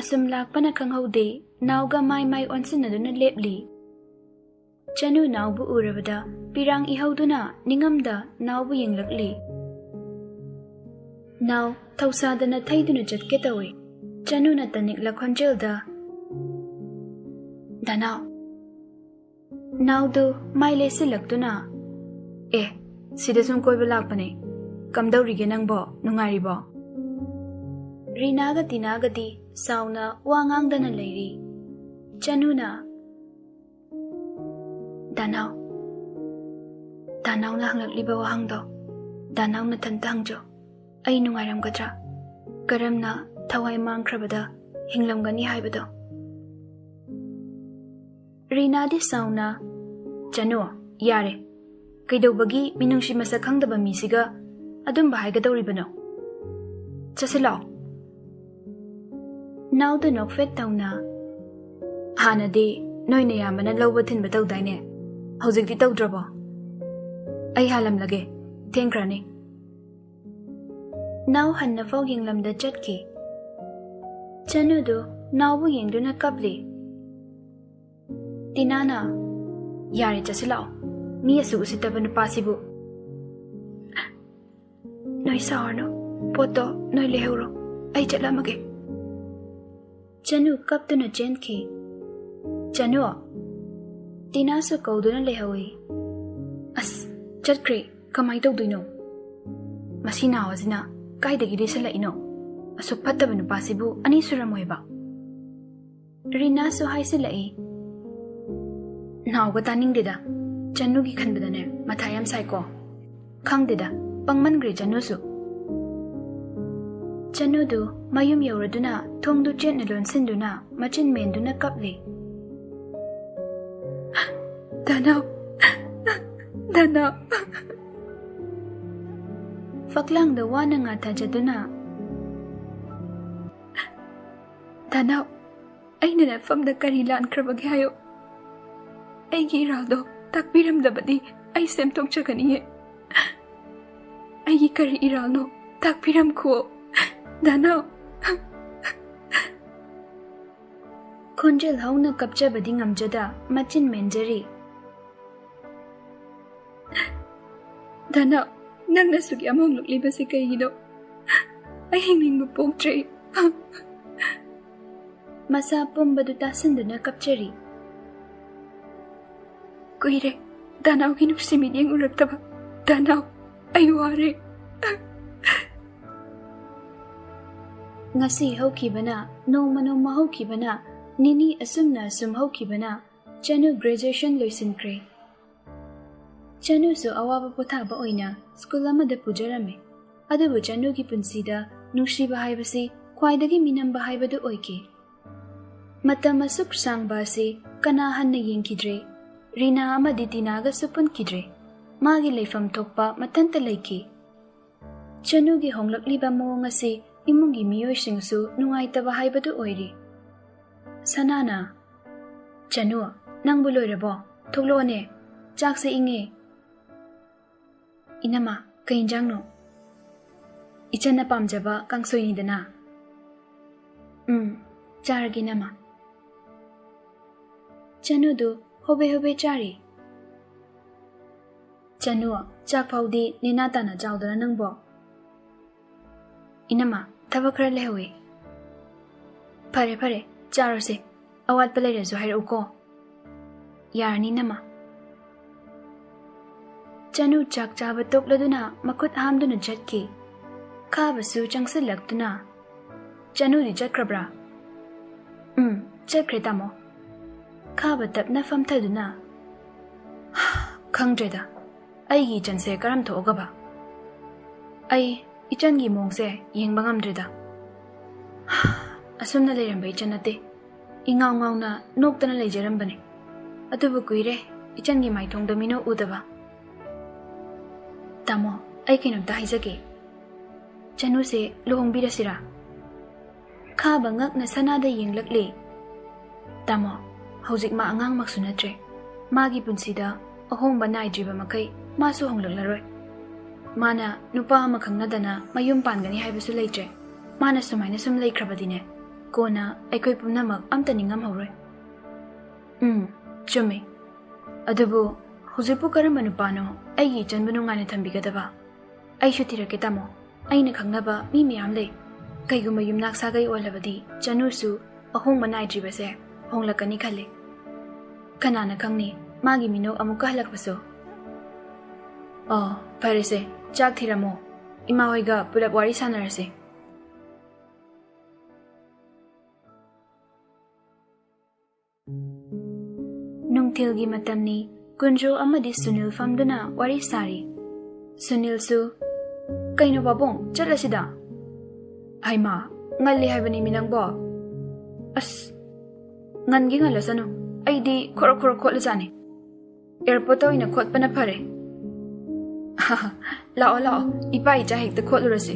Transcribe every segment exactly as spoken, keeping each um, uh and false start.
ꯑꯁꯨꯝ ꯂꯥꯛꯄꯅ ꯈꯪꯍꯧꯗꯦ, ꯅꯥꯎꯒ ꯃꯥꯏ ꯃꯥꯏ ꯑꯣꯟꯁꯤꯟꯅꯗꯨꯅ ꯂꯦꯞꯂꯤ꯫ ꯆꯅꯨ ꯅꯥꯎꯕꯨ ꯎꯔꯕꯗ ꯄꯤꯔꯥꯡ ꯏꯍꯧꯗꯨꯅ ꯅꯤꯡꯉꯝꯗ ꯅꯥꯎꯕꯨ ꯌꯦꯡꯂꯛꯂꯤ꯫ ꯅꯥꯎ ꯊꯧꯁꯥꯗꯅ ꯊꯩꯗꯨꯅ ꯆꯠꯀꯦ ꯇꯧꯏ꯫ ꯆꯅꯨꯅ ꯇꯅꯤꯛꯂ ꯈꯣꯟꯖꯦꯜꯗ, "ꯗꯥꯅꯥꯎ!" ꯅꯥꯎꯗꯨ ꯃꯥꯏ ꯂꯩꯁꯤꯜꯂꯛꯇꯨꯅ, "ꯑꯦ, ꯁꯤꯗ ꯁꯨꯝ ꯀꯣꯏꯕ ꯂꯥꯛꯄꯅꯦ꯫ ꯀꯝꯗꯧꯔꯤꯒꯦ ꯅꯪꯕꯣ? ꯅꯨꯡꯉꯥꯏꯔꯤꯕꯣ?" ꯔꯤꯅꯥꯒ ꯇꯤꯅꯥꯒꯗꯤ ꯁꯥꯎꯅ ꯋꯥ ꯉꯥꯡꯗꯅ ꯂꯩꯔꯤ꯫ ꯆꯅꯨꯅ, "ꯗꯥꯅꯥꯎ, ꯗꯥꯅꯥꯎꯅ ꯍꯪꯂꯛꯂꯤꯕ ꯋꯥꯍꯪꯗꯣ ꯗꯥꯅꯥꯎ ꯅꯊꯟꯇ ꯍꯪꯖꯧ꯫ ꯑꯩ ꯅꯨꯡꯉꯥꯏꯔꯝꯒꯗ꯭ꯔꯥ? ꯀꯔꯝꯅ ꯊꯋꯥꯏ ꯃꯥꯡꯈ꯭ꯔꯕꯗ ꯍꯤꯡꯂꯝꯒꯅꯤ ꯍꯥꯏꯕꯗꯣ?" ꯔꯤꯅꯥꯗꯤ ꯁꯥꯎꯅ, "ꯆꯅꯨ, ꯌꯥꯔꯦ꯫ ꯀꯩꯗꯧꯕꯒꯤ ꯃꯤꯅꯨꯡꯁꯤ ꯃꯁꯛ ꯈꯪꯗꯕ ꯃꯤꯁꯤꯒ ꯑꯗꯨꯝꯕ ꯍꯥꯏꯒꯗꯧꯔꯤꯕꯅꯣ? ꯆꯠꯁꯤ ꯂꯥꯛꯑꯣ꯫" ꯅꯥꯎꯗ ꯅꯣꯛꯐꯦꯠ ꯇꯧꯅ, "ꯍꯥꯟꯅꯗꯤ ꯅꯣꯏ ꯅꯌꯥꯝꯕꯅ ꯂꯧꯕ ꯊꯤꯟꯕ ꯇꯧꯗꯥꯏꯅꯦ? ꯍꯧꯖꯤꯛꯇꯤ ꯇꯧꯗ꯭ꯔꯕꯣ? ꯑꯩ ꯍꯥꯜꯂꯝꯂꯒꯦ, ꯊꯦꯡꯈ꯭ꯔꯅꯤ꯫" ꯅꯥꯎ ꯍꯟꯅ ꯐꯥꯎ ꯌꯦꯡꯂꯝꯗ ꯆꯠꯈꯤ꯫ ꯆꯅꯨꯗꯨ ꯅꯥꯎꯕꯨ ꯌꯦꯡꯗꯨꯅ ꯀꯞꯂꯤ꯫ ꯇꯤꯅꯥꯅ, "ꯌꯥꯔꯦ, ꯆꯠꯁꯤꯜꯂꯛꯑꯣ꯫ ꯃꯤ ꯑꯁꯨꯛ ꯎꯁꯤꯠꯇꯕ ꯅꯨꯄꯥꯁꯤꯕꯨ꯫" "ꯅꯣꯏ ꯁꯥꯎꯔꯅꯨ, ꯄꯣꯠꯇꯣ ꯅꯣꯏ ꯂꯩꯍꯧꯔꯣ, ꯑꯩ ꯆꯠꯂꯝꯃꯒꯦ꯫" ꯆꯅꯨ ꯀꯞꯇꯨꯅ ꯆꯦꯟꯈꯤ꯫ "ꯆꯅꯨ!" ꯇꯤꯅꯥꯁꯨ ꯀꯧꯗꯨꯅ ꯂꯩꯍꯧꯏ꯫ "ꯑꯁ, ꯆꯠꯈ꯭ꯔꯦ꯫ ꯀꯃꯥꯏ ꯇꯧꯗꯣꯏꯅꯣ? ꯃꯁꯤ ꯅꯥꯎ ꯑꯁꯤꯅ ꯀꯥꯏꯗꯒꯤ ꯂꯤꯁꯜꯂꯛꯏꯅꯣ? ꯑꯁꯨꯛ ꯐꯠꯇꯕ ꯅꯨꯄꯥꯁꯤꯕꯨ ꯑꯅꯤ ꯁꯨꯔꯝꯃꯣꯏꯕ꯫" ꯔꯤꯅꯥꯁꯨ ꯍꯥꯏꯁꯤꯜꯂꯛꯏ꯫ "ꯅꯥꯎꯒ ꯇꯥꯅꯤꯡꯗꯦꯗ꯫ ꯆꯅꯨꯒꯤ ꯈꯟꯕꯗꯅꯦ ꯃꯊꯥ ꯌꯥꯝ ꯁꯥꯏꯀꯣ꯫ ꯈꯪꯗꯦꯗ, ꯄꯪꯃꯟꯈ꯭ꯔꯦ ꯆꯅꯨꯁꯨ꯫" ꯆꯅꯨꯗꯨ ꯃꯌꯨꯝ ꯌꯧꯔꯗꯨꯅ ꯊꯣꯡꯗꯨ ꯆꯦꯠꯅ ꯂꯣꯟꯁꯤꯟꯗꯨꯅ ꯃꯆꯤꯟ ꯃꯦꯟꯗꯨꯅ ꯀꯞꯂꯤ꯫ "ꯗꯥꯅꯥꯎ, ꯗꯥꯅꯥꯎ꯫" ꯐꯛꯂꯥꯡꯗ ꯋꯥꯅ ꯉꯥꯊꯖꯗꯨꯅ, "ꯗꯥꯅꯥꯎ, ꯑꯩꯅ ꯅꯐꯝꯗ ꯀꯔꯤ ꯂꯥꯟꯈ꯭ꯔꯕꯒꯦ ꯍꯥꯏꯌꯣ? ꯑꯩꯒꯤ ꯏꯔꯥꯜꯗꯣ ꯇꯥꯛꯄꯤꯔꯝꯗꯕꯗꯤ ꯑꯩ ꯁꯦꯝꯗꯣꯛꯆꯒꯅꯤꯌꯦ꯫ ꯑꯩꯒꯤ ꯀꯔꯤ ꯏꯔꯥꯜꯅꯣ ꯇꯥꯛꯄꯤꯔꯝꯈꯣ꯫" ꯗꯥꯅꯥꯎ꯫ ꯈꯣꯟꯖꯦꯜ ꯍꯧꯅ ꯀꯞꯆꯕꯗꯤ ꯉꯝꯖꯗ ꯃꯆꯤꯟ ꯃꯦꯟꯖꯔꯤ꯫ ꯗꯥꯅꯥꯎ, ꯅꯪꯅ ꯑꯁꯨꯛ ꯌꯥꯝ ꯍꯣꯡꯂꯛꯂꯤꯕꯁꯤ ꯀꯩꯒꯤꯅꯣ? ꯑꯩ ꯍꯤꯡꯅꯤꯡꯕ ꯄꯣꯛꯇ꯭ꯔꯦ꯫ ꯃꯁꯥ ꯄꯨꯝꯕꯗꯨ ꯇꯥꯁꯤꯟꯗꯨꯅ ꯀꯞꯆꯔꯤ꯫ ꯀꯨꯏꯔꯦ ꯗꯥꯅꯥꯎꯒꯤ ꯅꯨꯡꯁꯤ ꯃꯤꯠꯌꯦꯡ ꯎꯔꯛꯇꯕ꯫ ꯗꯥꯅꯥꯎ, ꯑꯩ ꯋꯥꯔꯦ꯫ ꯉꯁꯤ ꯍꯧꯈꯤꯕꯅ, ꯅꯣꯡꯃ ꯅꯣꯡꯃ ꯍꯧꯈꯤꯕꯅ, ꯅꯤꯅꯤ ꯑꯁꯨꯝꯅ ꯑꯁꯨꯝ ꯍꯧꯈꯤꯕꯅ, ꯆꯅꯨ graduation ꯂꯣꯏꯁꯤꯟꯈ꯭ꯔꯦ꯫ ꯆꯅꯨꯁꯨ ꯑꯋꯥꯕ ꯄꯣꯊꯥꯕ ꯑꯣꯏꯅ ꯁ꯭ꯀꯨꯜ ꯑꯃꯗ ꯄꯨꯖꯔꯝꯃꯤ꯫ ꯑꯗꯨꯕꯨ ꯆꯅꯨꯒꯤ ꯄꯨꯟꯁꯤꯗ ꯅꯨꯡꯁꯤꯕ ꯍꯥꯏꯕꯁꯤ ꯈ꯭ꯋꯥꯏꯗꯒꯤ ꯃꯤꯅꯝꯕ ꯍꯥꯏꯕꯗꯨ ꯑꯣꯏꯈꯤ꯫ ꯃꯇꯝ ꯑꯁꯨꯛ ꯁꯥꯡꯕ ꯑꯁꯤ ꯀꯅꯥ ꯍꯟꯅ ꯌꯦꯡꯈꯤꯗ꯭ꯔꯦ꯫ ꯔꯤꯅꯥ ꯑꯃꯗꯤ ꯇꯤꯅꯥꯒꯁꯨ ꯄꯨꯟꯈꯤꯗ꯭ꯔꯦ꯫ ꯃꯥꯒꯤ ꯂꯩꯐꯝ ꯊꯣꯛꯄ ꯃꯊꯟꯇ ꯂꯩꯈꯤ꯫ ꯆꯅꯨꯒꯤ ꯍꯣꯡꯂꯛꯂꯤꯕ ꯃꯑꯣꯡ ꯑꯁꯤ ꯏꯃꯨꯡꯒꯤ ꯃꯤꯑꯣꯏꯁꯤꯡꯁꯨ ꯅꯨꯡꯉꯥꯏꯇꯕ ꯍꯥꯏꯕꯗꯨ ꯑꯣꯏꯔꯤ꯫ ꯁꯅꯥꯅ, "ꯆꯅꯨ, ꯅꯪꯕꯨ ꯂꯣꯏꯔꯕꯣ? ꯊꯣꯛꯂꯛꯑꯣꯅꯦ, ꯆꯥꯛꯁꯦ ꯏꯪꯉꯦ꯫" "ꯏꯅꯝꯃ, ꯀꯩ ꯏꯟꯖꯥꯡꯅꯣ?" "ꯏꯆꯟꯅ ꯄꯥꯝꯖꯕ ꯀꯥꯡꯁꯣꯏꯅꯤꯗꯅ꯫" "ꯎꯝ, ꯆꯥꯔꯒꯦ ꯏꯅꯝꯃ꯫" ꯆꯅꯨꯗꯨ ꯍꯣꯕꯦ ꯍꯣꯕꯦ ꯆꯥꯔꯤ꯫ "ꯆꯅꯨ, ꯆꯥꯛ ꯐꯥꯎꯗꯤ ꯅꯦꯅꯥ ꯇꯥꯅ ꯆꯥꯎꯗꯅ ꯅꯪꯕꯣ꯫" "ꯏꯅꯝꯃ, ꯊꯕꯛ ꯈꯔ ꯂꯩꯍꯧꯋꯤ꯫" "ꯐꯔꯦ ꯐꯔꯦ, ꯆꯥꯔꯣꯁꯦ, ꯑꯋꯥꯠꯄ ꯂꯩꯔꯁꯨ ꯍꯥꯏꯔꯛꯎꯀꯣ꯫" "ꯌꯥꯔꯅꯤ ꯏꯅꯝꯃ꯫" ꯆꯅꯨ ꯆꯥꯛ ꯆꯥꯕ ꯇꯣꯛꯂꯗꯨꯅ ꯃꯈꯨꯠ ꯍꯥꯝꯗꯨꯅ ꯆꯠꯈꯤ꯫ ꯈꯥꯕꯁꯨ ꯆꯪꯁꯤꯜꯂꯛꯇꯨꯅ, "ꯆꯅꯨꯗꯤ ꯆꯠꯈ꯭ꯔꯕ꯭ꯔꯥ?" "ꯎꯝ, ꯆꯠꯈ꯭ꯔꯦ ꯇꯥꯃꯣ꯫" ꯈꯥꯕ ꯇꯞꯅ ꯐꯝꯊꯗꯨꯅ, "ꯈꯪꯗ꯭ꯔꯦꯗ, ꯑꯩꯒꯤ ꯏꯆꯟꯁꯦ ꯀꯔꯝ ꯊꯣꯛꯑꯒꯕ? ꯑꯩ ꯏꯆꯟꯒꯤ ꯃꯑꯣꯡꯁꯦ ꯌꯦꯡꯕ ꯉꯝꯗ꯭ꯔꯦꯗ꯫ ꯑꯁꯨꯝꯅ ꯂꯩꯔꯝꯕ ꯏꯆꯟ ꯅꯠꯇꯦ꯫ ꯏꯉꯥꯎ ꯉꯥꯎꯅ ꯅꯣꯛꯇꯅ ꯂꯩꯖꯔꯝꯕꯅꯦ꯫ ꯑꯗꯨꯕꯨ ꯀꯨꯏꯔꯦ ꯏꯆꯟꯒꯤ ꯃꯥꯏꯊꯣꯡꯗ ꯃꯤꯅꯣꯛ ꯎꯗꯕ꯫" "ꯇꯥꯃꯣ, ꯑꯩ ꯀꯩꯅꯣꯝꯇ ꯍꯥꯏꯖꯒꯦ꯫ ꯆꯅꯨꯁꯦ ꯂꯨꯍꯣꯡꯕꯤꯔꯁꯤꯔꯥ?" ꯈꯥꯕ ꯉꯛꯅ ꯁꯅꯥꯗ ꯌꯦꯡꯂꯛꯂꯦ꯫ "ꯇꯥꯃꯣ, ꯍꯧꯖꯤꯛ ꯃꯥ ꯑꯉꯥꯡꯃꯛꯁꯨ ꯅꯠꯇ꯭ꯔꯦ꯫ ꯃꯥꯒꯤ ꯄꯨꯟꯁꯤꯗ ꯑꯍꯣꯡꯕ ꯅꯥꯏꯗ꯭ꯔꯤꯕ ꯃꯈꯩ ꯃꯥꯁꯨ ꯍꯣꯡꯂꯛꯂꯔꯣꯏ꯫ ꯃꯥꯅ ꯅꯨꯄꯥ ꯑꯃ ꯈꯪꯅꯗꯅ ꯃꯌꯨꯝ ꯄꯥꯟꯒꯅꯤ ꯍꯥꯏꯕꯁꯨ ꯂꯩꯇ꯭ꯔꯦ꯫ ꯃꯥꯅ ꯁꯨꯃꯥꯏꯅ ꯁꯨꯝ ꯂꯩꯈ꯭ꯔꯕꯗꯤꯅꯦ, ꯀꯣꯟꯅ ꯑꯩꯈꯣꯏ ꯄꯨꯝꯅꯃꯛ ꯑꯝꯇ ꯅꯤꯡꯉꯝꯍꯧꯔꯣꯏ꯫ ꯎꯝ, ꯆꯨꯝꯃꯤ꯫ ꯑꯗꯨꯕꯨ ꯍꯧꯖꯤꯛꯄꯨ ꯀꯔꯝꯕ ꯅꯨꯄꯥꯅꯣ ꯑꯩꯒꯤ ꯏꯆꯟꯕꯨ ꯅꯨꯡꯉꯥꯏꯅ ꯊꯝꯕꯤꯒꯗꯕ? ꯑꯩꯁꯨ ꯊꯤꯔꯛꯀꯦ, ꯇꯥꯃꯣ꯫ ꯑꯩꯅ ꯈꯪꯅꯕ ꯃꯤ ꯃꯌꯥꯝ ꯂꯩ꯫ ꯀꯩꯒꯨꯝꯕ ꯌꯨꯝꯅꯥꯛ ꯁꯥꯒꯩ ꯑꯣꯜꯂꯕꯗꯤ ꯆꯅꯨꯁꯨ ꯑꯍꯣꯡꯕ ꯅꯥꯏꯗ꯭ꯔꯤꯕꯁꯦ ꯍꯣꯡꯂꯛꯀꯅꯤ ꯈꯜꯂꯤ꯫ ꯀꯅꯥꯅ ꯈꯪꯅꯤ, ꯃꯥꯒꯤ ꯃꯤꯅꯣꯛ ꯑꯃꯨꯛꯀ ꯍꯜꯂꯛꯄꯁꯨ꯫ ꯑꯣ, ꯐꯔꯦꯁꯦ, ꯆꯥꯛ ꯊꯤꯔꯝꯃꯣ꯫ ꯏꯃꯥ ꯍꯣꯏꯒ ꯄꯨꯂꯞ ꯋꯥꯔꯤ ꯁꯥꯟꯅꯔꯁꯦ꯫ ꯅꯨꯡꯊꯤꯜꯒꯤ ꯃꯇꯝꯅꯤ꯫ ꯀꯨꯟꯖꯣ ꯑꯃꯗꯤ ꯁꯨꯅꯤꯜ ꯐꯝꯗꯨꯅ ꯋꯥꯔꯤ ꯁꯥꯔꯤ꯫ ꯁꯨꯅꯤꯜꯁꯨ, "ꯀꯩꯅꯣ ꯄꯥꯕꯨꯡ, ꯆꯠꯂꯁꯤꯗ?" "ꯍꯩꯃꯥ, ꯉꯜꯂꯤ ꯍꯥꯏꯕꯅꯤ ꯃꯤ ꯅꯪꯕꯣ?" "ꯑꯁ, ꯉꯟꯒꯦ ꯉꯜꯂꯁꯅꯨ, ꯑꯩꯗꯤ ꯈꯣꯔꯣ ꯈꯣꯔꯣ ꯈꯣꯠꯂꯖꯥꯠꯅꯤ꯫ ꯑꯦꯌꯥꯔꯄꯣꯔꯠꯇ ꯑꯣꯏꯅ ꯈꯣꯠꯄꯅ ꯐꯔꯦ꯫" "ꯂꯥꯛꯑꯣ, ꯂꯥꯛꯑꯣ, ꯏꯄꯥ ꯏꯆꯥ ꯍꯦꯛꯇ ꯈꯣꯠꯂꯨꯔꯁꯤ꯫"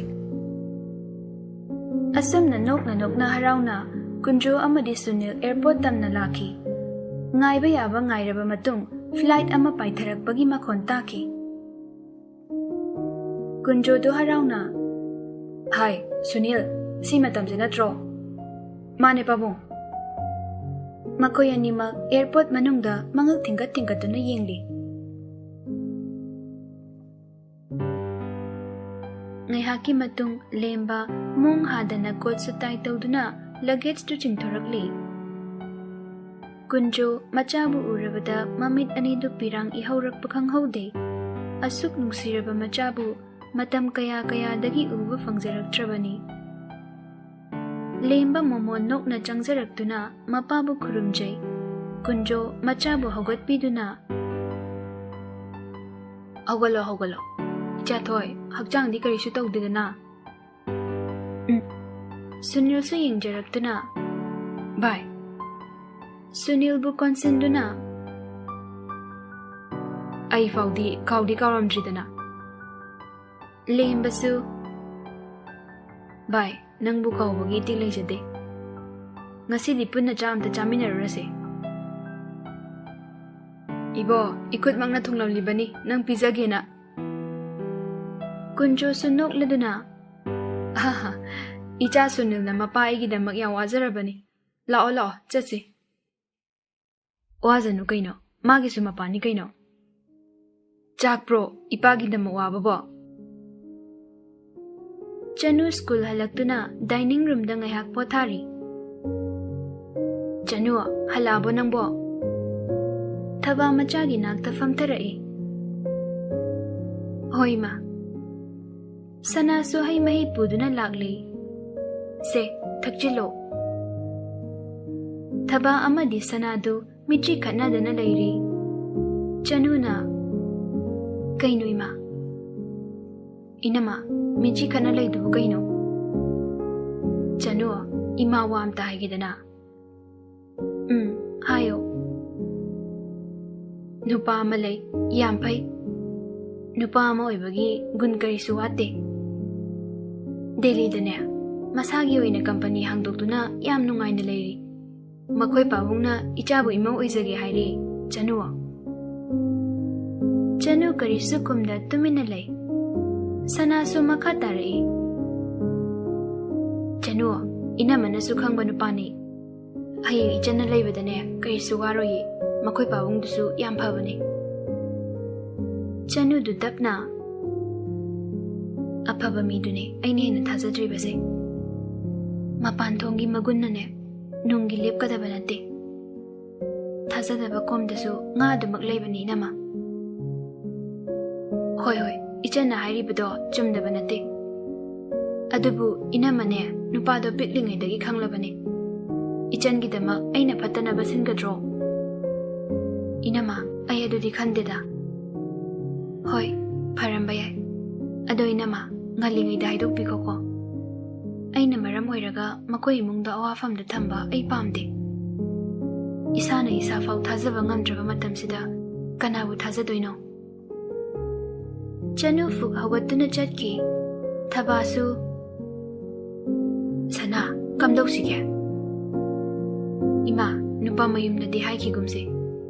ꯑꯁꯨꯝꯅ ꯅꯣꯛꯅ ꯅꯣꯛꯅ ꯍꯔꯥꯎꯅ ꯀꯨꯟꯖꯣ ꯑꯃꯗꯤ ꯁꯨꯅꯤꯜ ꯑꯦꯌꯥꯔꯄꯣꯔꯠ ꯇꯝꯅ ꯂꯥꯛꯈꯤ꯫ ꯉꯥꯏꯕ ꯌꯥꯕ ꯉꯥꯏꯔꯕ ꯃꯇꯨꯡ ꯐ꯭ꯂꯥꯏꯠ ꯑꯃ ꯄꯥꯏꯊꯔꯛꯄꯒꯤ ꯃꯈꯣꯟ ꯇꯥꯈꯤ꯫ ꯀꯨꯟꯖꯣꯗꯨ ꯍꯔꯥꯎꯅ, "ꯍꯥꯏ, ꯁꯨꯅꯤꯜ, ꯁꯤ ꯃꯇꯝꯁꯦ ꯅꯠꯇ꯭ꯔꯣ?" "ꯃꯥꯅꯦ, ꯄꯥꯕꯨꯡ꯫" ꯃꯈꯣꯏ ꯑꯅꯤꯃꯛ ꯑꯦꯌꯥꯔꯄꯣꯔꯠ ꯃꯅꯨꯡꯗ ꯃꯉꯛ ꯊꯤꯡꯒꯠ ꯊꯤꯡꯒꯠꯇꯨꯅ ꯌꯦꯡꯂꯤ꯫ ꯉꯥꯏꯍꯥꯛꯀꯤ ꯃꯇꯨꯡ ꯂꯦꯝꯕ ꯃꯣꯡ ꯍꯥꯗꯅ ꯀꯣꯠ ꯁꯨꯇꯥꯏ ꯇꯧꯗꯨꯅ ꯂꯒꯦꯖꯇꯨ ꯆꯤꯡꯊꯣꯔꯛꯂꯤ꯫ ꯀꯨꯟꯖꯣ ꯃꯆꯥꯕꯨ ꯎꯔꯕꯗ ꯃꯃꯤꯠ ꯑꯅꯤꯗꯨ ꯄꯤꯔꯥꯡ ꯏꯍꯧꯔꯛꯄ ꯈꯪꯍꯧꯗꯦ꯫ ꯑꯁꯨꯛ ꯅꯨꯡꯁꯤꯔꯕ ꯃꯆꯥꯕꯨ ꯃꯇꯝ ꯀꯌꯥ ꯀꯌꯥꯗꯒꯤ ꯎꯕ ꯐꯪꯖꯔꯛꯇ꯭ꯔꯕꯅꯤ꯫ ꯂꯦꯝꯕ ꯃꯣꯃꯣꯟ ꯅꯣꯛꯅ ꯆꯪꯖꯔꯛꯇꯨꯅ ꯃꯄꯥꯕꯨ ꯈꯨꯔꯨꯝꯖꯩ꯫ ꯀꯨꯟꯖꯣ ꯃꯆꯥꯕꯨ ꯍꯧꯒꯠꯄꯤꯗꯨꯅ, "ꯍꯧꯒꯠꯂꯣ, ꯍꯧꯒꯠꯂꯣ꯫ ꯏꯆꯥꯊꯣꯏ, ꯍꯛꯆꯥꯡꯗꯤ ꯀꯔꯤꯁꯨ ꯇꯧꯗꯦꯗꯅ?" ꯎꯝ꯫ ꯁꯨꯅꯤꯜꯁꯨ ꯌꯦꯡꯖꯔꯛꯇꯨꯅ, "ꯚꯥꯏ꯫" ꯁꯨꯅꯤꯜꯕꯨ ꯀꯣꯟꯁꯤꯟꯗꯨꯅ, "ꯑꯩ ꯐꯥꯎꯗꯤ ꯀꯥꯎꯗꯤ ꯀꯥꯎꯔꯝꯗ꯭ꯔꯤꯗꯅ꯫" ꯂꯦꯝꯕꯁꯨ, "ꯚꯥꯏ, ꯅꯪꯕꯨ ꯀꯥꯎꯕꯒꯤ ꯏꯇꯤꯛ ꯂꯩꯖꯗꯦ꯫ ꯉꯁꯤꯗꯤ ꯄꯨꯟꯅ ꯆꯥꯛ ꯑꯝꯇ ꯆꯥꯃꯤꯟꯅꯔꯨꯔꯁꯦ꯫" "ꯏꯕꯣ, ꯏꯈꯨꯠꯃꯛꯅ ꯊꯣꯡꯂꯝꯂꯤꯕꯅꯤ ꯅꯪ ꯄꯤꯖꯒꯦꯅ꯫" ꯀꯨꯟꯖꯣꯁꯨ ꯅꯣꯛꯂꯗꯨꯅ, "ꯑꯍꯥꯍꯥ, ꯏꯆꯥ ꯁꯨꯅꯤꯜꯅ ꯃꯄꯥ ꯑꯩꯒꯤꯗꯃꯛ ꯌꯥꯝ ꯋꯥꯖꯔꯕꯅꯤ꯫ ꯂꯥꯛꯑꯣ, ꯂꯥꯛꯑꯣ, ꯆꯠꯁꯤ꯫ ꯋꯥꯖꯅꯨ ꯀꯩꯅꯣ, ꯃꯥꯒꯤꯁꯨ ꯃꯄꯥꯅꯤ ꯀꯩꯅꯣ꯫ ꯆꯥꯛꯄ꯭ꯔꯣ ꯏꯄꯥꯒꯤꯗꯃꯛ ꯋꯥꯕꯕꯣ? ꯆꯅꯨ ꯁ꯭ꯀꯨꯜ ꯍꯜꯂꯛꯇꯨꯅ ꯗꯥꯏꯅꯤꯡ ꯔꯨꯝꯗ ꯉꯥꯏꯍꯥꯛ ꯄꯣꯊꯥꯔꯤ꯫ "ꯆꯅꯨ, ꯍꯜꯂꯛꯑꯕꯣ ꯅꯪꯕꯣ?" ꯊꯕꯥ ꯃꯆꯥꯒꯤ ꯅꯥꯛꯇ ꯐꯝꯊꯔꯛꯏ꯫ "ꯍꯣꯏ, ꯏꯃꯥ꯫" ꯁꯅꯥꯁꯨ ꯍꯩ ꯃꯍꯤ ꯄꯨꯗꯨꯅ ꯂꯥꯛꯂꯤ꯫ "ꯁꯦ, ꯊꯛꯆꯤꯜꯂꯣ꯫" ꯊꯕꯥ ꯑꯃꯗꯤ ꯁꯅꯥꯗꯨ ꯃꯤꯠꯆꯤ ꯈꯠꯅꯗꯅ ꯂꯩꯔꯤ꯫ ꯆꯅꯨꯅ, "ꯀꯩꯅꯣ ꯏꯃꯥ?" "ꯏꯅꯝꯃ, ꯃꯤꯠꯆꯤ ꯈꯠꯅ ꯂꯩꯗꯨꯕꯨ ꯀꯩꯅꯣ?" "ꯆꯅꯨ, ꯏꯃꯥ ꯋꯥ ꯑꯝꯇ ꯍꯥꯏꯒꯦꯗꯅ?" "ꯎꯝ, ꯍꯥꯏꯌꯣ꯫" "ꯅꯨꯄꯥ ꯑꯃ ꯂꯩ, ꯌꯥꯝ ꯐꯩ꯫ ꯅꯨꯄꯥ ꯑꯃ ꯑꯣꯏꯕꯒꯤ ꯒꯨꯟ ꯀꯔꯤꯁꯨ ꯋꯥꯠꯇꯦ꯫ ꯗꯦꯜꯂꯤꯗꯅꯦ, ꯃꯁꯥꯒꯤ ꯑꯣꯏꯅ ꯀꯝꯄꯅꯤ ꯍꯥꯡꯗꯣꯛꯇꯨꯅ ꯌꯥꯝ ꯅꯨꯡꯉꯥꯏꯅ ꯂꯩꯔꯤ꯫ ꯃꯈꯣꯏ ꯄꯥꯕꯨꯡꯅ ꯏꯆꯥꯕꯨ ꯏꯃꯧ ꯑꯣꯏꯖꯒꯦ ꯍꯥꯏꯔꯦ, ꯆꯅꯨ꯫" ꯆꯅꯨ ꯀꯔꯤꯁꯨ ꯈꯨꯝꯗ ꯇꯨꯃꯤꯟꯅ ꯂꯩ꯫ ꯁꯅꯥꯁꯨ ꯃꯈꯥ ꯇꯥꯔꯛꯏ꯫ "ꯆꯅꯨ, ꯏꯅꯝꯃꯅꯁꯨ ꯈꯪꯕ ꯅꯨꯄꯥꯅꯤ꯫ ꯍꯌꯦꯡ ꯏꯆꯟꯅ ꯂꯩꯕꯗꯅꯦ, ꯀꯔꯤꯁꯨ ꯋꯥꯔꯣꯏꯌꯦ꯫ ꯃꯈꯣꯏ ꯄꯥꯕꯨꯡꯗꯨꯁꯨ ꯌꯥꯝ ꯐꯕꯅꯤ꯫" ꯆꯅꯨꯗꯨ ꯇꯞꯅ, "ꯑꯐꯕ ꯃꯤꯗꯨꯅꯦ ꯑꯩꯅ ꯍꯦꯟꯅ ꯊꯥꯖꯗ꯭ꯔꯤꯕꯁꯦ꯫ ꯃꯄꯥꯟ ꯊꯣꯡꯒꯤ ꯃꯒꯨꯟꯅꯅꯦ ꯅꯨꯡꯒꯤ ꯂꯦꯞꯀꯗꯕ ꯅꯠꯇꯦ꯫ ꯊꯥꯖꯗꯕ ꯀꯣꯝꯗꯁꯨ ꯉꯥ ꯑꯗꯨꯃꯛ ꯂꯩꯕꯅꯤ, ꯏꯅꯝꯃ꯫" "ꯍꯣꯏ, ꯍꯣꯏ, ꯏꯆꯟꯅ ꯍꯥꯏꯔꯤꯕꯗꯣ ꯆꯨꯝꯗꯕ ꯅꯠꯇꯦ꯫ ꯑꯗꯨꯕꯨ ꯏꯅꯝꯃꯅꯦ ꯅꯨꯄꯥꯗꯣ ꯄꯤꯛꯂꯤꯉꯩꯗꯒꯤ ꯈꯪꯂꯕꯅꯤ꯫ ꯏꯆꯟꯒꯤꯗꯃꯛ ꯑꯩꯅ ꯐꯠꯇꯅꯕ ꯁꯤꯟꯒꯗ꯭ꯔꯣ?" "ꯏꯅꯝꯃ, ꯑꯩ ꯑꯗꯨꯗꯤ ꯈꯟꯗꯦꯗ꯫" "ꯍꯣꯏ, ꯐꯔꯝꯕ ꯌꯥꯏ꯫ ꯑꯗꯣ ꯏꯅꯝꯃ, ꯉꯜꯂꯤꯉꯩꯗ ꯍꯥꯏꯗꯣꯛꯄꯤꯈꯣꯀꯣ꯫ ꯑꯩꯅ ꯃꯔꯝ ꯑꯣꯏꯔꯒ ꯃꯈꯣꯏ ꯏꯃꯨꯡꯗ ꯑꯋꯥꯐꯝꯗ ꯊꯝꯕ ꯑꯩ ꯄꯥꯝꯗꯦ꯫ ꯏꯁꯥꯅ ꯏꯁꯥꯐꯥꯎ ꯊꯥꯖꯕ ꯉꯝꯗ꯭ꯔꯕ ꯃꯇꯝꯁꯤꯗ ꯀꯅꯥꯕꯨ ꯊꯥꯖꯗꯣꯏꯅꯣ?" ꯆꯅꯨ ꯐꯨꯛ ꯍꯧꯒꯠꯇꯨꯅ ꯆꯠꯈꯤ꯫ ꯊꯕꯥꯁꯨ, "ꯁꯅꯥ, ꯀꯝꯗꯧꯁꯤꯒꯦ?" "ꯏꯃꯥ, ꯅꯨꯄꯥ ꯃꯌꯨꯝꯗꯗꯤ ꯍꯥꯏꯈꯤꯒꯨꯝꯁꯦ꯫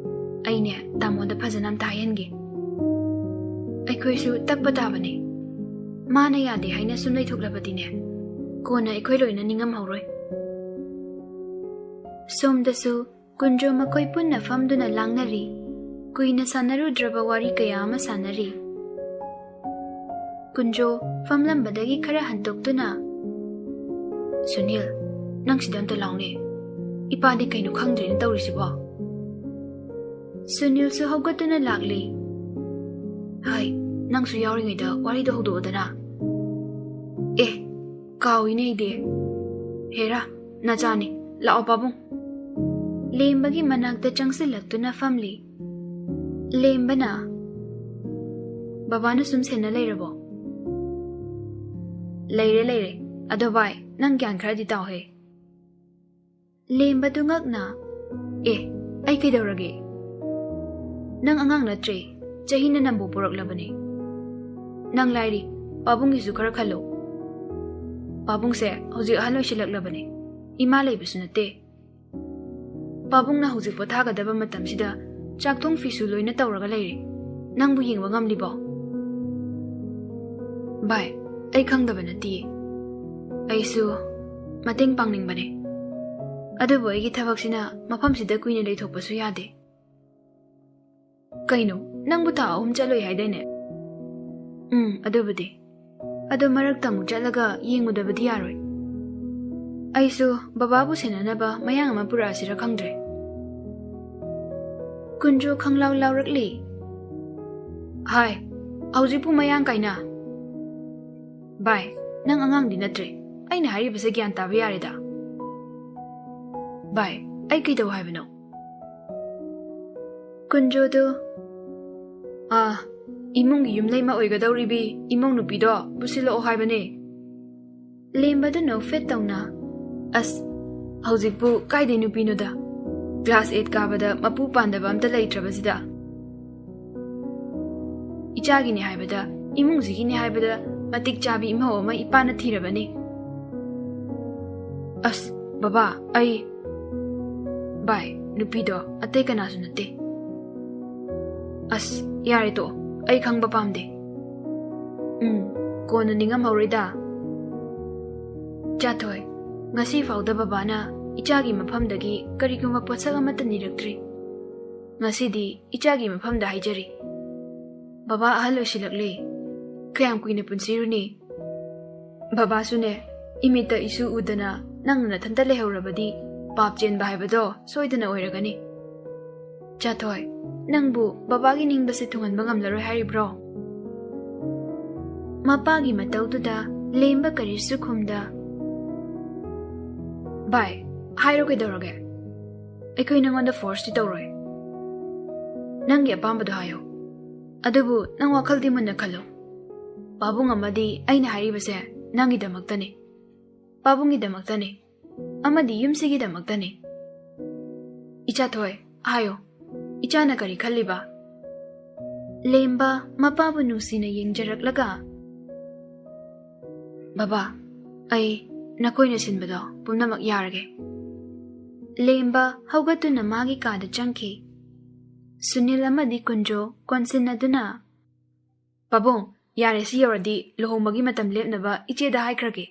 ꯑꯩꯅꯦ ꯇꯥꯃꯣꯗ ꯐꯖꯅ ꯑꯝꯇ ꯍꯥꯏꯍꯟꯒꯦ꯫ ꯑꯩꯈꯣꯏꯁꯨ ꯇꯛꯄ ꯇꯥꯕꯅꯦ꯫ ꯃꯥꯅ ꯌꯥꯗꯦ ꯍꯥꯏꯅ ꯁꯨꯝ ꯂꯩꯊꯣꯛꯂꯕꯗꯤꯅꯦ, ꯀꯣꯟꯅ ꯑꯩꯈꯣꯏ ꯂꯣꯏꯅ ꯅꯤꯡꯉꯝꯍꯧꯔꯣꯏ꯫ ꯁꯣꯝꯗꯁꯨ ꯀꯨꯟꯖꯣ ꯃꯈꯣꯏ ꯄꯨꯟꯅ ꯐꯝꯗꯨꯅ ꯂꯥꯡꯅꯔꯤ꯫ ꯀꯨꯏꯅ ꯁꯥꯟꯅꯔꯨꯗ꯭ꯔꯕ ꯋꯥꯔꯤ ꯀꯌꯥ ꯑꯃ ꯁꯥꯟꯅꯔꯤ꯫ ꯀꯨꯟꯖꯣ ꯐꯝꯂꯝꯕꯗꯒꯤ ꯈꯔ ꯍꯟꯇꯣꯛꯇꯨꯅ, "ꯁꯨꯅꯤꯜ, ꯅꯪ ꯁꯤꯗ ꯑꯝꯇ ꯂꯥꯎꯅꯦ꯫ ꯏꯄꯥꯗꯤ ꯀꯩꯅꯣ ꯈꯪꯗ꯭ꯔꯦꯅ ꯇꯧꯔꯤꯁꯤꯕꯣ?" ꯁꯨꯅꯤꯜꯁꯨ ꯍꯧꯒꯠꯇꯨꯅ ꯂꯥꯛꯂꯤ꯫ "ꯍꯥꯏ, ꯅꯪꯁꯨ ꯌꯥꯎꯔꯤꯉꯩꯗ ꯋꯥꯔꯤꯗꯣ ꯍꯧꯗꯣꯛꯑꯣꯗꯅ꯫" "ꯑꯦ, ꯀꯥꯎꯏꯅꯦ ꯑꯩꯗꯤ꯫ ꯍꯦꯔꯥ, ꯅꯆꯥꯅꯤ꯫ ꯂꯥꯛꯑꯣ ꯄꯥꯕꯨꯡ꯫" ꯂꯦꯝꯕꯒꯤ ꯃꯅꯥꯛꯇ ꯆꯪꯁꯤꯜꯂꯛꯇꯨꯅ ꯐꯝꯂꯤ꯫ ꯂꯦꯝꯕꯅ, "ꯕꯕꯥꯅ ꯁꯨꯝ ꯁꯦꯟꯅ ꯂꯩꯔꯕꯣ?" "ꯂꯩꯔꯦ, ꯂꯩꯔꯦ꯫ ꯑꯗꯣ ꯚꯥꯏ, ꯅꯪ ꯒ꯭ꯌꯥꯟ ꯈꯔꯗꯤ ꯇꯥꯎꯍꯦ꯫" ꯂꯦꯝꯕꯗꯨ ꯉꯛꯅ, "ꯑꯦ, ꯑꯩ ꯀꯩꯗꯧꯔꯒꯦ? ꯅꯪ ꯑꯉꯥꯡ ꯅꯠꯇ꯭ꯔꯦ, ꯆꯍꯤꯅ ꯅꯝꯕꯨ ꯄꯨꯔꯛꯂꯕꯅꯦ꯫ ꯅꯪ ꯂꯥꯏꯔꯤ, ꯄꯥꯕꯨꯡꯒꯤꯁꯨ ꯈꯔ ꯈꯜꯂꯣ꯫ ꯄꯥꯕꯨꯡꯁꯦ ꯍꯧꯖꯤꯛ ꯑꯍꯜ ꯑꯣꯏꯁꯤꯜꯂꯛꯂꯕꯅꯦ, ꯏꯃꯥ ꯂꯩꯕꯁꯨ ꯅꯠꯇꯦ꯫ ꯄꯥꯕꯨꯡꯅ ꯍꯧꯖꯤꯛ ꯄꯣꯊꯥꯒꯗꯕ ꯃꯇꯝꯁꯤꯗ ꯆꯥꯛ ꯊꯣꯡ ꯐꯤꯁꯨ ꯂꯣꯏꯅ ꯇꯧꯔꯒ ꯂꯩꯔꯦ꯫ ꯅꯪꯕꯨ ꯌꯦꯡꯕ ꯉꯝꯂꯤꯕꯣ?" "ꯚꯥꯏ, ꯑꯩ ꯈꯪꯗꯕ ꯅꯠꯇꯤꯌꯦ꯫ ꯑꯩꯁꯨ ꯃꯇꯦꯡ ꯄꯥꯡꯅꯤꯡꯕꯅꯦ꯫ ꯑꯗꯨꯕꯨ ꯑꯩꯒꯤ ꯊꯕꯛꯁꯤꯅ ꯃꯐꯝꯁꯤꯗ ꯀꯨꯏꯅ ꯂꯩꯊꯣꯛꯄꯁꯨ ꯌꯥꯗꯦ꯫" "ꯀꯩꯅꯣ, ꯅꯪꯕꯨ ꯊꯥ ꯑꯍꯨꯝ ꯆꯠꯂꯨꯏ ꯍꯥꯏꯗꯥꯏꯅꯦ?" "ꯎꯝ, ꯑꯗꯨꯕꯨꯗꯤ꯫ ꯑꯗꯣ ꯃꯔꯛꯇ ꯑꯃꯨꯛ ꯆꯠꯂꯒ ꯌꯦꯡꯉꯨꯗꯕꯗꯤ ꯌꯥꯔꯣꯏ꯫ ꯑꯩꯁꯨ ꯕꯕꯥꯕꯨ ꯁꯦꯟꯅꯅꯕ ꯃꯌꯥꯡ ꯑꯃ ꯄꯨꯔꯛꯑꯁꯤꯔ ꯈꯪꯗ꯭ꯔꯦ꯫" ꯀꯨꯟꯖꯣ ꯈꯪꯂꯥꯎ ꯂꯥꯎꯔꯛꯂꯤ꯫ "ꯍꯥꯏ, ꯍꯧꯖꯤꯛꯄꯨ ꯃꯌꯥꯡ ꯀꯥꯏꯅ?" "ꯚꯥꯏ, ꯅꯪ ꯑꯉꯥꯡꯗꯤ ꯅꯠꯇ꯭ꯔꯦ꯫ ꯑꯩꯅ ꯍꯥꯏꯔꯤꯕꯁꯦ ꯒ꯭ꯌꯥꯟ ꯇꯥꯕ ꯌꯥꯔꯦꯗ꯫" "ꯚꯥꯏ, ꯑꯩ ꯀꯩꯗꯧ ꯍꯥꯏꯕꯅꯣ?" ꯀꯨꯟꯖꯣꯗꯨ, "ꯑꯥ, ꯏꯃꯨꯡꯒꯤ ꯌꯨꯝꯂꯩꯃ ꯑꯣꯏꯒꯗꯧꯔꯤꯕꯤ ꯏꯃꯧ ꯅꯨꯄꯤꯗꯣ ꯄꯨꯁꯤꯜꯂꯛꯑꯣ ꯍꯥꯏꯕꯅꯦ꯫" ꯂꯦꯝꯕꯗꯨ ꯅꯣꯛꯐꯦꯠ ꯇꯧꯅ, "ꯑꯁ, ꯍꯧꯖꯤꯛꯄꯨ ꯀꯥꯏꯗꯩ ꯅꯨꯄꯤꯅꯣꯗ? ꯀ꯭ꯂꯥꯁ ꯑꯩꯠ ꯀꯥꯕꯗ ꯃꯄꯨ ꯄꯥꯟꯗꯕ ꯑꯝꯇ ꯂꯩꯇ꯭ꯔꯕꯁꯤꯗ꯫ ꯏꯆꯥꯒꯤꯅꯤ ꯍꯥꯏꯕꯗ, ꯏꯃꯨꯡꯁꯤꯒꯤꯅꯤ ꯍꯥꯏꯕꯗ ꯃꯇꯤꯛ ꯆꯥꯕꯤ ꯏꯃꯧ ꯑꯃ ꯏꯄꯥꯅ ꯊꯤꯔꯕꯅꯤ꯫" "ꯑꯁ, ꯕꯕꯥ, ꯑꯩ, ꯚꯥꯏ, ꯅꯨꯄꯤꯗꯣ ꯑꯇꯩ ꯀꯅꯥꯁꯨ ꯅꯠꯇꯦ꯫" "ꯑꯁ, ꯌꯥꯔꯦ ꯇꯣꯛꯑꯣ, ꯑꯩ ꯈꯪꯕ ꯄꯥꯝꯗꯦ꯫" "ꯎꯝ, ꯀꯣꯟꯅ ꯅꯤꯡꯉꯝꯍꯧꯔꯣꯏꯗ꯫" ꯏꯆꯥꯊꯣꯏ, ꯉꯁꯤ ꯐꯥꯎꯗ ꯕꯕꯥꯅ ꯏꯆꯥꯒꯤ ꯃꯐꯝꯗꯒꯤ ꯀꯔꯤꯒꯨꯝꯕ ꯄꯣꯠꯁꯛ ꯑꯃꯠꯇ ꯅꯤꯔꯛꯇ꯭ꯔꯤ꯫ ꯉꯁꯤꯗꯤ ꯏꯆꯥꯒꯤ ꯃꯐꯝꯗ ꯍꯥꯏꯖꯔꯤ꯫ ꯕꯕꯥ ꯑꯍꯜ ꯑꯣꯏꯁꯤꯜꯂꯛꯂꯦ꯫ ꯀꯌꯥꯝ ꯀꯨꯏꯅ ꯄꯨꯟꯁꯤꯔꯨꯅꯤ? ꯕꯕꯥꯁꯨꯅꯦ, ꯏꯃꯤꯠꯇ ꯏꯁꯨ ꯎꯗꯅ ꯅꯪꯅ ꯅꯊꯟꯇ ꯂꯩꯍꯧꯔꯕꯗꯤ ꯄꯥꯞ ꯆꯦꯟꯕ ꯍꯥꯏꯕꯗꯣ ꯁꯣꯏꯗꯅ ꯑꯣꯏꯔꯒꯅꯤ꯫ ꯏꯆꯥꯊꯣꯏ, ꯅꯪꯕꯨ ꯕꯕꯥꯒꯤ ꯅꯤꯡꯕꯁꯦ ꯊꯨꯡꯍꯟꯕ ꯉꯝꯂꯔꯣꯏ ꯍꯥꯏꯔꯤꯕ꯭ꯔꯣ? ꯃꯄꯥꯒꯤ ꯃꯇꯧꯗꯨꯗ ꯂꯦꯝꯕ ꯀꯔꯤꯁꯨ ꯈꯨꯝꯗ, "ꯚꯥꯏ, ꯍꯥꯏꯔꯣ ꯀꯩꯗꯧꯔꯒꯦ? ꯑꯩꯈꯣꯏ ꯅꯪꯉꯣꯟꯗ ꯐꯣꯔꯁꯇꯤ ꯇꯧꯔꯣꯏ꯫ ꯅꯪꯒꯤ ꯑꯄꯥꯝꯕꯗꯣ ꯍꯥꯏꯌꯣ꯫ ꯑꯗꯨꯕꯨ ꯅꯪ ꯋꯥꯈꯜꯗꯤ ꯃꯨꯟꯅ ꯈꯜꯂꯨ꯫ ꯄꯥꯕꯨꯡ ꯑꯃꯗꯤ ꯑꯩꯅ ꯍꯥꯏꯔꯤꯕꯁꯦ ꯅꯪꯒꯤꯗꯃꯛꯇꯅꯤ꯫ ꯄꯥꯕꯨꯡꯒꯤꯗꯃꯛꯇꯅꯤ꯫ ꯑꯃꯗꯤ ꯌꯨꯝꯁꯤꯒꯤꯗꯃꯛꯇꯅꯤ꯫ ꯏꯆꯥꯊꯣꯏ, ꯍꯥꯏꯌꯣ, ꯏꯆꯥꯅ ꯀꯔꯤ ꯈꯜꯂꯤꯕ?" ꯂꯦꯝꯕ ꯃꯄꯥꯕꯨ ꯅꯨꯡꯁꯤꯅ ꯌꯦꯡꯖꯔꯛꯂꯒ, "ꯕꯕꯥ, ꯑꯩ ꯅꯈꯣꯏꯅ ꯁꯤꯟꯕꯗꯣ ꯄꯨꯝꯅꯃꯛ ꯌꯥꯔꯒꯦ꯫" ꯂꯦꯝꯕ ꯍꯧꯒꯠꯇꯨꯅ ꯃꯥꯒꯤ ꯀꯥꯗ ꯆꯪꯈꯤ꯫ ꯁꯨꯅꯤꯜ ꯑꯃꯗꯤ ꯀꯨꯟꯖꯣ ꯀꯣꯟꯁꯤꯟꯅꯗꯨꯅ, "ꯄꯥꯕꯨꯡ, ꯌꯥꯔꯦ, ꯁꯤ ꯌꯧꯔꯗꯤ ꯂꯨꯍꯣꯡꯕꯒꯤ ꯃꯇꯝ ꯂꯦꯞꯅꯕ ꯏꯆꯦꯗ ꯍꯥꯏꯈ꯭ꯔꯒꯦ꯫